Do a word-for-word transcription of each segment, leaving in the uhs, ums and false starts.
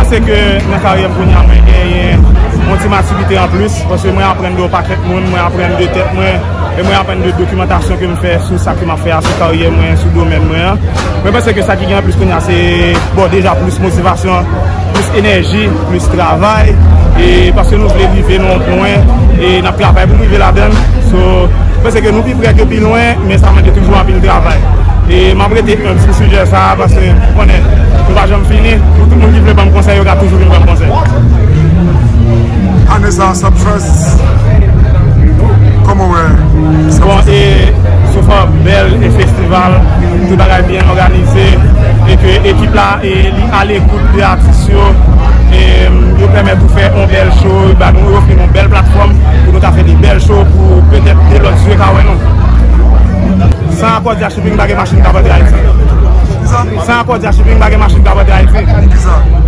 Se ke nan karyè m kounye a, mwen genyen yon ti matirite anplis, paske mwen aprann de yon pakèt moun, mwen aprann de tèt mwen, e mwen aprann de dokimantasyon ke m fè sou sa ke m ap fè a, sou karyè mwen, sou domèn mwen an. Mwen panse ke sa ki gen anplis kounye a, se, bon, deja plis motivasyon, plis enèji, plis travay, e paske nou vle rive nan yon pwen, e n ap travay pou n rive ladan l. So, mwen panse ke nou pi pre ke pi lwen, men sa mande toujou anpil travay. E m ap rete enb sou sijè sa a, paske ou konnen, nou pa janm fini. Pou tout moun ki vle ban m konsèy, yo ka toujou vin ban m konsèy. Ane sa a, Subtrust, kòman w wè? Bon, e, so far, bèl e festival, tout bagay byen òganize, e ke ekip la, e, li alekout de atis yo, e, yo pèmèt ou fè yon bèl show, ba nou ofri yon bèl platfòm pou nou ka fè de bèl show pou petèt de lòt zye ka wè nou. San akò dia Shipping pa gen machin k ap antre Ayiti. San akò dia Shipping pa gen machin k ap antre Ayiti.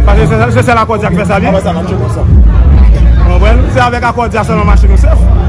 Paske se, se sèl akò dia k fè sa byen. Ou konprann? Se avèk akò dia sèlman machin nou sèf.